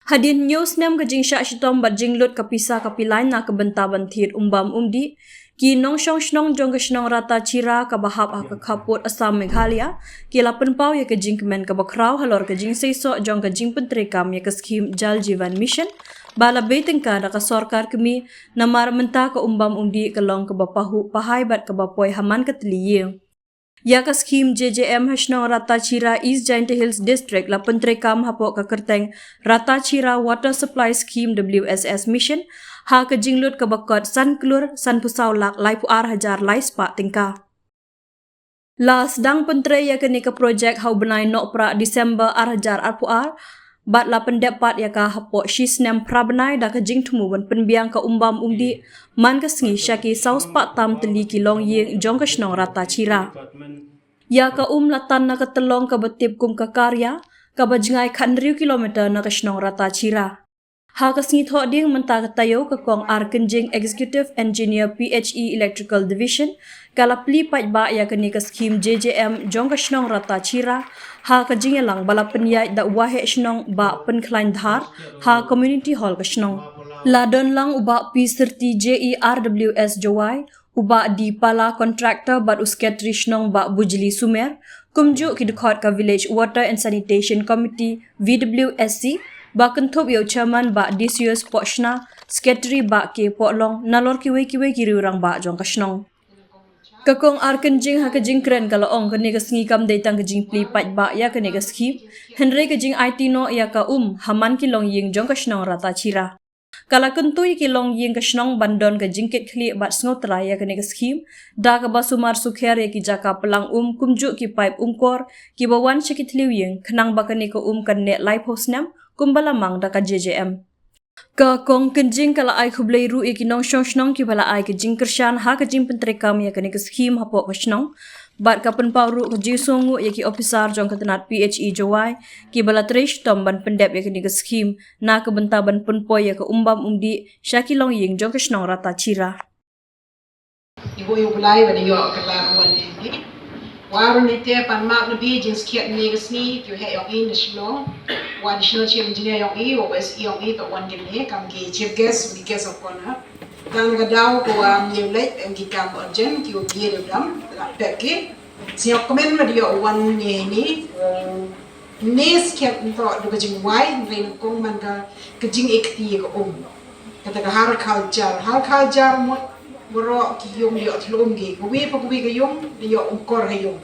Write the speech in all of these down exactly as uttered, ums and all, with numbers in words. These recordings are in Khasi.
Hadien hynñiew snem ka jingshah shitom bad jinglut ka pisa ka pipeline na ka bynta ban thied umbam umdih, ki nongshong shnong jong ka shnong Rata Chira kaba hap ha ka khappud Assam Meghalaya, ki la pynpaw ïa ka jingkmen kaba khraw halor ka jingseisoh jong ka jingpyntreikam ïa ka skhim Jal Jeevan Mission, ba la bei tyngka da ka sorkar kmie, namar mynta ka umbam umdih ka long kaba pahuh pahai bad kaba poi ha man ka tylli ïing. Ïa ka skhim J J M ha shnong Rata Chira, East Jaintia Hills District, la pyntreikam hapoh ka kyrteng Rata Chira Water Supply Scheme W S S Mission, ha ka jinglut kaba kot san klur sanphew saw lak laiphew ar hajar laispah tyngka. La sdang pyntrei ïa kane ka projek ha u bnai Nohprah December ar hajar arphew ar, bad la pyndep pat ïa ka hapoh shi snem phra bnai da ka jingthmu ban pynbiang ka umbam umdih man ka sngi sha ki saw spah tam tylli ki longïing jong ka shnong Rata Chira. Ïa ka um la tan na ka tyllong kaba tip kum ka Karia, kaba jngai khathynriew kilometer na ka shnong Rata Chira. Ha ka sngi Thohdieng mynta ka taïew, ka Kong R Kynjing, Executive Engineer P H E Electrical Division, ka la plie paidbah ïa kane ka skhim J J M jong ka shnong Rata Chira, ha ka jingïalang ba la pynïaid da u Waheh Shnong Bah Pynkhlaiñ Dhar ha Community Hall ka shnong. La don lang u Bah P Syrti, J E R W S Jowai, u Bah D Pala, Contractor, bad u Secretary Shnong Bah Bujli Sumer, kumjuh ki dkhot ka Village Water and Sanitation Committee, V W S C, ba kynthup ïa u Chairman Bah Decius Pohshna, Secretary Bah K Pohlong, nalor kiwei kiwei ki riew rangbah jong ka shnong. Ka Kong R Kynjing ha ka jingkren ka la ong kane ka sngi kam dei tang ka jingplie paidbah ïa kane ka skhim, hynrei ka jingaiti noh ïa ka um ha man ki longïing jong ka shnong Rata Chira. Ka la kyntu ïa ki longïing ka shnong ban don ka jingkit khlieh bad sngewtrai ïa kane ka skhim, da kaba sumar sukher ïa ki jaka plang um kumjuh ki paip umkor kiba wan sha ki thliew ïing, khnang ba kane ka um kan neh laiphew snem kumba la mang da ka J J M. Ka Kong Kynjing ka la ai khublei ruh ïa ki nongshong shnong kiba la ai ka jingkyrshan ha ka jingpyntreikam ïa kane ka skhim hapoh ka shnong, bad ka pynpaw ruh ka jingsngewnguh ïa ki ophisar jong ka tnat P H E Jowai kiba la trei shitom ban pyndep ïa kane ka skhim na ka bynta ban pynpoi ïa ka umbam umdih sha ki longïing jong ka shnong Rata Chira. Ibu ibu lai ba da ïoh ka lad wan ne ni. Waru ni te pan map na bi jingskhiat ne ka sngi ki heh yong i na Shillong. Wa additional chief engineer yong i, wa S E yong i, to wan kine kam ki chief guest, ki guest of honor. Tang ka daw ko wa am ïew leit em ki kam urgent ki u bie da dam la pek ki. Sñiaw kmen ma da ïoh wan ne ni. Ne skhem nto da ka jingwai, nrei na kong man ka, ka jingekti ka um. Kata ka har culture, har culture mut baroh ki yung ïoh thlum ki. Ka wi pa ka wi ka yung, da ïoh umkor ha yung.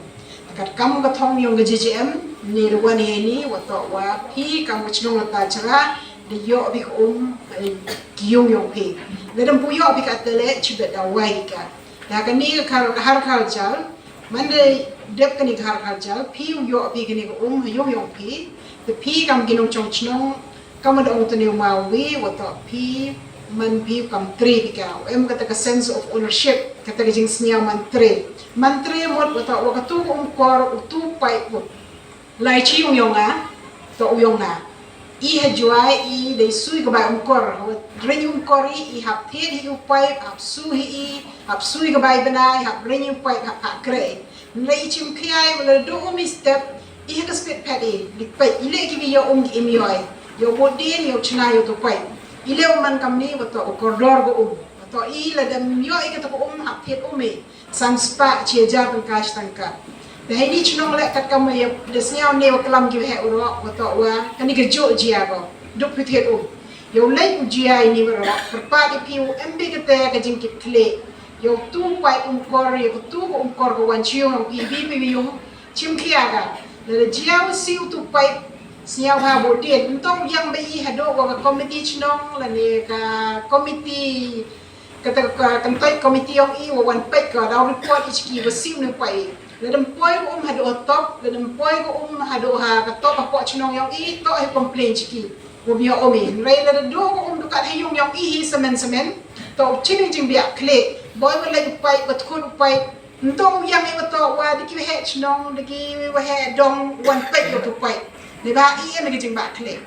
Kat kam ka thong yung ka J J M, ne da wan he ni, wa toh wa phi kam ka chnong Rata Chira, da ïoh bi ka um, eh, ki yung yung phi. Da dam pu ïoh bi ka tele, chibet da wai ka. Da ka ni ka har, har culture, man da dep ka ni ka har culture, phi u ïoh phi ka ni ka um, ha yung yung phi, te phi kam ki nongchong chnong, kam da ong te ni u ma wi, wa toh phi, man phi kam tri phi ka, em kata ka sense of ownership, kata ka jingsñiaw man tri. Man tri mut wa toh wa ka tu ka um kor, u tu pai u. Lai chi yung yung a, toh u yung na. I ha Jowai i dei sui ka bai um kor, ring um kor i, i hap thied hi u pai, hap su hi i, hap sui ka bai bnai, hap ring u pai, hap hap kre. Nlei i chim khiai, wala du um i step, i ha ka speed pad i, lik pai, i le ki bi ïoh um ki im ïoh i. Ïoh bot din, ïoh chna, ïoh tu pai. I le um man kam ni, wa toh u kordor ka um. Wa toh i la dem ïoh i ka tu ka um, hap thied um i. San spah chi hajar tyngka shi tyngka. Da hei ni chnong le kat kam ïa da sñiaw ne wa klam ki wa heh u ro, wa toh wa, kani ka ju jia ko. Duk phi thied um. Yow leit u jia i ni wa ro, kyrpad i phi u em bi kate ka jingkit khlieh. Yow tu pai um kor, yow tu ko um kor ko wan chiung, pi bi pi yung, chim khia ka. Da da jia u si u tu pai, sñiaw ha bo dien. Ntong yang ba i hado wa ka committee chnong, la ne ka committee Kata ka kyntoit committee yong i wa wan peit ka daw report i chiki wa sim ne poi. Lada ym poi ka um haduh ha top, lada ym poi ka um haduh ha ka top hapoh chnong yong i, toh ha complain chiki. Wa biang um i. Hynrei lada duh ka um duh kat ha yung yong i hi semen semen. Toh u chin i jingbiak khlieh. Boi wa leit u peit, wa tkut u peit. Nto u yang i wa toh wa da ki wa heh chnong, da ki wa heh dong, wan peit wa tu peit. Neibhah i em da ki jingbiak khlieh.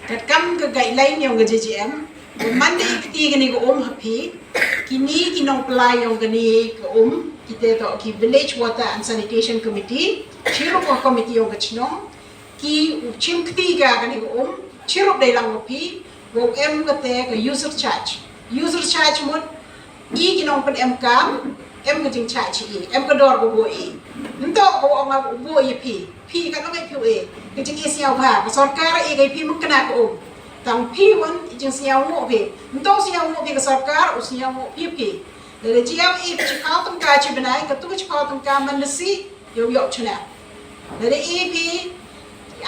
Katkam ka guideline yong ka J J M, man da i kti kane ka um ha phi, kini ki nongpynlait yong kane ka um, kita toh ki Village Water and Sanitation Committee, chirup ka committee yong ka chnong, ki u chim kti ka kane ka um, chirup dei lang ma phi, wow em kata ka user charge. User charge mut, i ki nongpynem kam, em ka jingcharge i, em ka dor ka buh i. Nto ka ong u buh i phi, phi ka nong i phi u e, ka jing i sñiaw bha, ka sorkar i ka i phi mung kena ka um. Tang phi wan i jing sñiaw nguh phi, nto sñiaw nguh phi ka sorkar, u sñiaw nguh phi phi. Lada jia i ka chiphaw tyngka chi bnai, ka tu ka chiphaw tyngka man da si, yow yoh chuna. Lada i phi,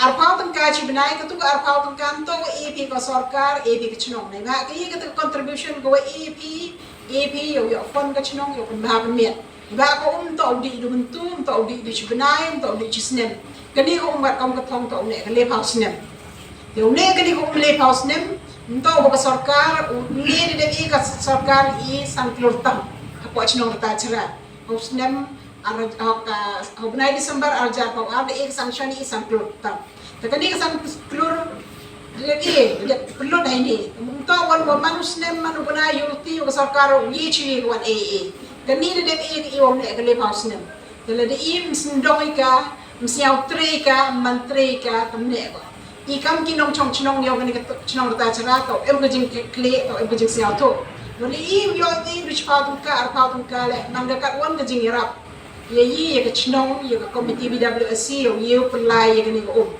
arphaw tyngka chi bnai, ka tu ka arphaw tyngka, nto wa i phi ka sorkar, i phi ka chnong. Nai ba ka i ka tu ka contribution ka wa i phi, i phi, yow yoh fund ka chnong, yow pynbha pynmiat. Ba ka um nto u di du myntu, nto u di du chi bnai, nto u di chi snem. Kani ka um bat kam ka thong nto u ne ka lephaw snem. Yow ne kani ka um lephaw snem, nto ba ka sorkar, u ne de de i ka sorkar i san klur tam. Hapoh chnong Rta Chra. Hau snem, ar, hau ka, hau bnai December ar jar pau ar de i ka sanction i san klur tam. Ta kani ka san klur, de de i, de pynlut hai ni. Nto wan wa man u snem, man u bnai yulti, wa ka sorkar, u ye chi wan e e. Kani de de i, i wan ne ka lephaw snem. Te lada i ym sngewdong i ka, ym sñiaw trei i ka, ym man trei i ka, te ym neh ko. I kam ki nongchong chnong yong kani ka chnong Rta Chra, to em ka jingklieh, to em ka jingsñiawthuh. Lada i ym yoh i du chiphaw tyngka, arphaw tyngka leh, man ka katwon ka jingïarap. Ïa i, ïa ka chnong, ïa ka komiti B W S C, ïa u, ïa u pynlai ïa kani ka um.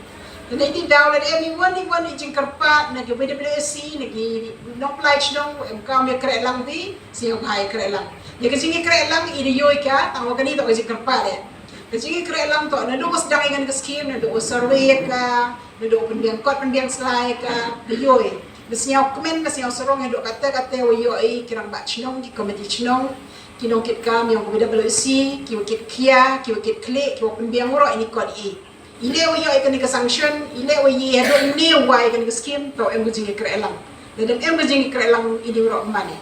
Te na iti daw lada em i wan, i wan i jingkyrpad na ki B W S C, na ki nongpynlai chnong, em kam ïa kreh lang phi, sñiaw bha ïa kreh lang. Ïa ka jingïakreh lang i da ïoh i ka, tang wa kani to ka jingkyrpad eh. Ka jingïakreh lang to, naduh wa sdang ïa kani ka scheme, naduh wa survey ïa ka, naduh wa pynbiang kot pynbiang sla ïa ka, da ïoh i. Da sñiaw kmen, da sñiaw sarong, naduh kata kata wa ïoh i, ki rangbah chnong, ki komiti chnong, ki nongkitkam yong ka B W S C, ki wa kit khia, ki wa kit khlieh, ki wa pynbiang waroh ini kot i. I leh wa ïoh i kani ka sanction, i leh wa i haduh i ne wa i kani ka scheme, to em ka jingïakreh lang. Lada em ka jingïakreh lang i di waroh mane.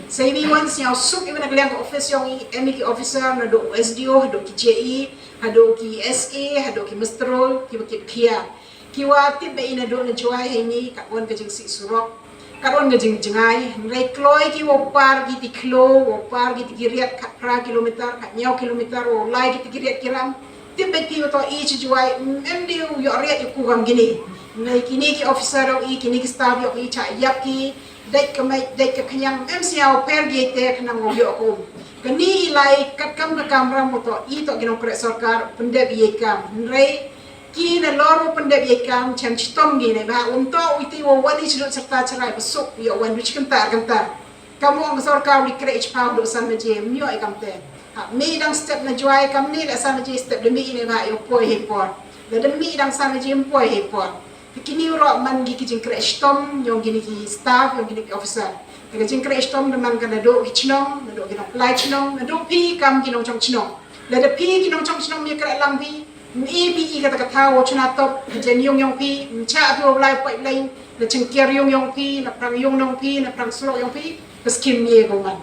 Sa i wan sñiaw suk i wan na ka liang ka office yong i, em i ki officer, naduh u S D O, haduh ki J E, haduh ki S A, haduh ki muster roll, ki wa kit khia. Ki wa tip ba i naduh na Jowai ha ini, katwon ka jingsih surok. Katwon ka jingjngai, hynrei kloi ki wow par ki ti khloo, wow par ki ti ki riat khatphra kilometer, khathynñiew kilometer, wow lai ki ti ki riat ki ram. Tip beit phi wa to i chi Jowai, em, em di u yoh riat i ku kam kini. Hynrei kini ki officer yong i, kini ki staff yong i, chah ïap ki, dait ka meit, dait ka khñiang, em sñiaw pher ki te khnang wow yoh ka um. Kani i lai katkam ka kamram wa to i to ki nongkreh sorkar, pyndep i kam. Hynrei, ki nalor wa pyndep ïa i kam, chem chitom ki ne ba, um to, u iti wa wan i chi lut serta cherai ba suk, ïa wan du chi kynta ar kynta. Kam ong ka sorkar u di kreh chiphaw du san baje, ym ïoh i kam te. Ha, mih dang step na Jowai kam ni, la san baje step da mih i ne ba, ïa poi hei por. La da mih dang san baje, ym poi hei por. Te kini waroh man ki ki jingkreh chitom, yong kini ki staff, yong kini ki officer. Te ka jingkreh chitom da man ka naduh ki chnong, naduh ki nongpynlai chnong, naduh phi kam ki nongchong chnong. Lada phi ki nongchong chnong ym ïakreh lang phi, ym i phi i kata ka thaw wow chna top, ka jen yung yong phi, ym chah phi wow lai pipeline, na chingkiar yung yong phi, na phrang yung nong phi, na phrang surok yong phi, ka scheme ym ye ko man.